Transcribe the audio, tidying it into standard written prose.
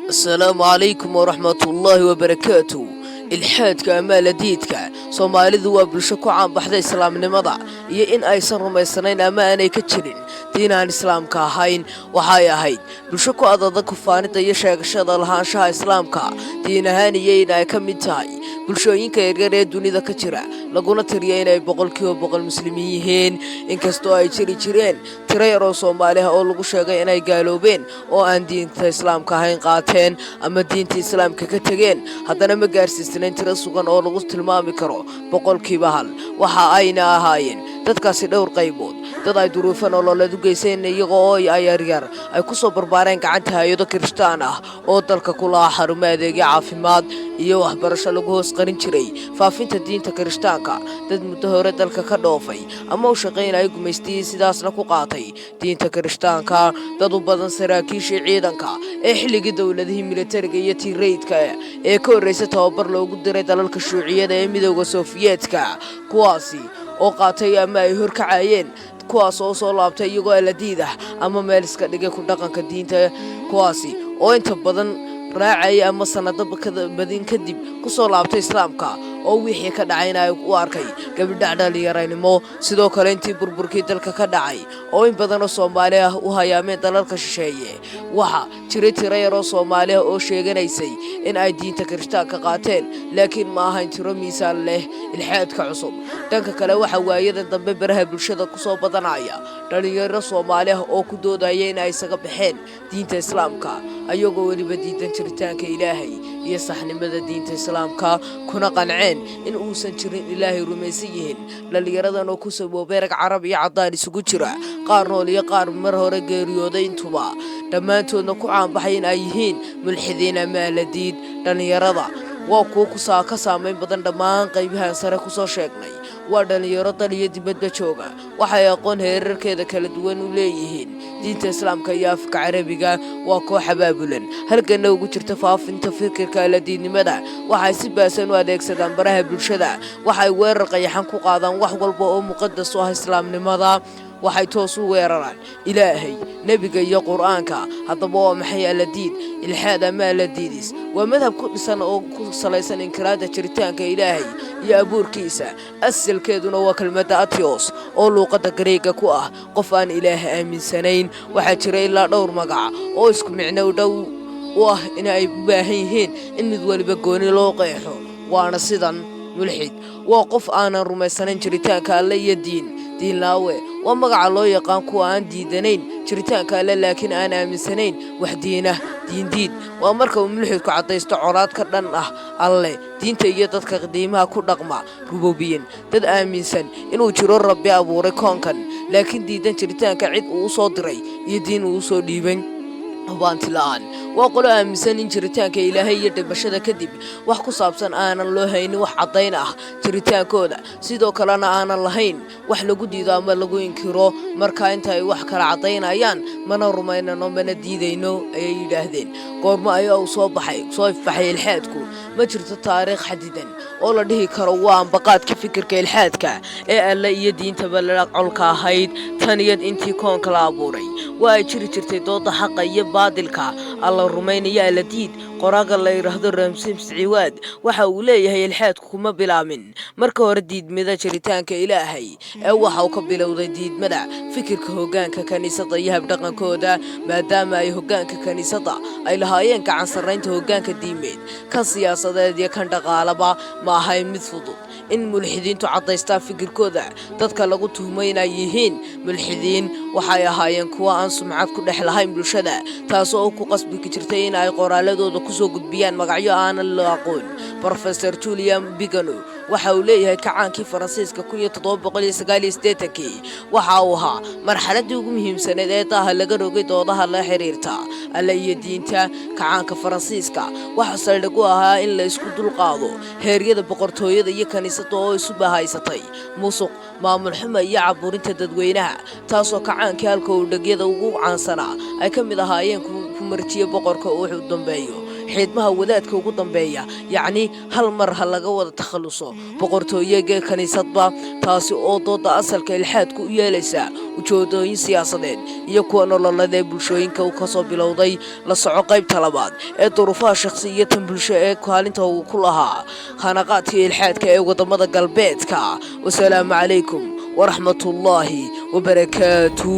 Asalaamu calaykum waraxmatullaahi wabarakaatu. Ilxaadka ama ladiidka. Soomaalidu waa bulsho ku caanbaxda islaamnimada iyo in aysan rumaysanayn ama aanay ka jirin diin aan islaamka ahayn. Waxay ahayd bulsho ku adadag kufaanida iyo sheegashada lahaanshaha islaamka diin ahaan, iyo in ay ka mid tahay bulshooyinka yaryar ee dunida ka jira, laguna tiriyo inay 100% muslimiin yihiin, inkastoo ay jiri jireen tiro yar oo Soomaaliha oo lagu sheegay inay gaaloobeen oo aan diinta islaamka ahayn qaateen ama diinta islaamka ka tegeen. Haddana ma gaarsiisnayn tiro sugan oo lagu tilmaami karo 1%. Waxa ayna ahaayeen dadkaasi dhowr qaybood: dad ay duruufo nololeed u geyseen, iyaga oo ay yaryar ay ku soo barbaareen gacanta hay-ado kirishtaan ah oo dalka ku lahaa xarumo adeegyo caafimaad iyo waxbarasho lagu hoos qarin jiray faafinta diinta kirishtaanka; dad muddo hore dalka ka dhoofay ama u shaqaynaya gumaystihii, sidaasna ku qaatay diinta kirishtaanka; dad u badan saraakiishii ciidanka ee xilligii dowladihii militariga iyo tiiraydka ee ka horreysay tababar loogu diray dalalka shuuciyada ee Midowda Sofiyeetka, kuwaasi oo qaatay ama ay horkacayeen, kuwaas oo soo laabtay iyagoo aladiid ah ama meel iska dhigay ku dhaqanka diinta, kuwaasi oo inta badan raacaya ama sanado badin kadib ku soo laabtay islaamka oo wixii ka dhacayna ay u arkay gabidhac dhalinyaranimo. Sidoo kale, intii burburkii dalka ka dhacay oo in badanoo Soomaali ah u hayaameen dalalka shisheeye, waxaa jiray tiro yaroo Soomaali ah oo sheeganaysay in ay diinta kirishtaanka qaateen, laakiin ma ahayn tiro miisaan leh. Ilxaadka cusub. Dhanka kale, waxaa waayadan dambe baraha bulshada kusoo badanaya dhalinyaro Soomaali ah oo ku doodaya in ay isaga baxeen diinta islaamka, ayagoo weliba diidan jiritaanka Ilaahay iyo saxnimada diinta islaamka, kuna qanceen in uusan jirin Ilaahay rumaysan yihiin. Dhallinyaradan oo ku saboobay rag Carab iyo caddaan isugu jira, qaar nool iyo qaar mar hore geeriyooday intuba, dhammaantoodna ku caanbaxay in ay yihiin mulxidiin ama aladiid. Dhallinyarada waa kuwo kusaa ka saamayn badan dhammaan qaybahan sare kusoo sheegnay. Waa dhallinyaro dal iyo dibadba jooga. Waxay aqoon heerarkeeda kala duwan u leeyihiin diinta islaamka iyo afka Carabiga. Waa koox abaabulan, halganna ugu jirta faafinta fikirka aladiidnimada. Waxay si baasan u adeegsadaan baraha bulshada. Waxay weerar qayaxan ku qaadaan wax walba oo muqadas u ah islaamnimada. Waxay toos u weeraraan Ilaahay, Nebiga iyo Qur-aanka. Haddaba, waa maxay aladiid? Ilxaad ama aladiidis waa madhab ku dhisan oo ku salaysan inkiraada jiritaanka Ilaahay iyo abuurkiisa. Asalkeeduna waa kelmadda atheos oo luuqadda Gareega ku ah qof aan Ilaah aaminsanayn. Waxaa jira ilaa dhowr magac oo isku micno dhow u ah in ay u baahan yihiin in mid waliba gooni loo qeexo, waana sidan: mulxid waa qof aanan rumaysanayn jiritaanka Alle iyo diin. Diinlaawe waa magaca loo yaqaan kuwa aan diidanayn jiritaanka Alle, laakiin aan aaminsanayn wax diinah. Diindiid waa marka uu mulxidku caddaysto colaad ka dhan ah Alle, diinta iyo dadka qiimaha ku dhaqma. Rububiyin, dad aaminsan inuu jiro Rabbi abuuray koonkan, laakiin diidan jiritaanka cid uu u soo diray iyo diin uu u soo dhiibay. Hubaanti la'aan waa qolo aaminsan in jiritaanka Ilaahay iyo dhimashada kadib wax ku saabsan aanan loo haynin wax caddayn ah jiritaankooda, sidoo kalena aanan lahayn wax lagu diido ama lagu inkiro. Marka inta ay wax kala caddaynayaan, mana rumaynano mana diidayno, ayay yidhaahdeen. Goormo ayaa uu soo baxay, soo ifbaxay ilxaadku? Ma jirto taariikh xadidan oo la dhihi karo waa ambaqaadka fikirka ilxaadka ee Alle iyo diintaba la colka ahayd. Tan iyo intii koonka la abuuray waa ay jiri jirtay dooda xaqa iyo baadilka, Alla rumaynaya, Alladiid. Qoraaga la yidhaahdo Ramsims Ciwaad waxa uu leeyahay: ilxaadku kuma bilaamin marka hore diidmada jiritaanka Ilaahay, ee waxa uu ka bilowday diidmada fikirka hoggaanka kiniisadda iyo habdhaqankooda, maadaama ay hoggaanka kiniisadda ay lahaayeen gacan sarraynta hoggaanka diimeed, kan siyaasadeed iyo kan dhaqaalaba. Ma ahayn mid fudud in mulxidiintu caddaystaan fikirkooda. Dadka lagu tuhmay inay yihiin mulxidiin waxay ahaayeen kuwa aan sumcad ku dhex lahayn bulshada, taasoo ku qasbi jirtay in ay qoraaladooda kusoo gudbiyaan magacyo aanan la aqoon. Professor Julian Bigano waxa uu leeyahay: kacaankii Faransiiska 1789-kii waxa uu ahaa marxaladii ugu muhiimsaneed ee daaha laga rogay doodaha la xiriirta Alle iyo diinta. Kacaanka Faransiiska waxa saldhig u ahaa in la isku dulqaado heeryada boqortooyada iyo kiniisadda oo isu bahaysatay musuq, maamul xuma iyo caburinta dadweynaha, taasoo kacaankii halka uu dhegyada ugu caansanaa ay ka mid ahaayeen ku marjiya boqorka uu dambeeyo. Xiidmaha wadaadka ugu dambeeya, yacni hal mar ha laga wada takhalluso boqortooyega kiniisadba, taasi oo dooda asalka ilxaadku u yeelaysa ujeedooyin siyaasadeed iyo kuwa nololeed ee bulshooyinka u kasoo bilowday. La soco qaybta labaad ee duruufaha shakhsi iyo tan bulsho ee kaalinta uu ku lahaa khanaqaadka ilxaadka ee wadamada galbeedka. Wasalaamu calaykum waraxmatullaahi wabarakaatu.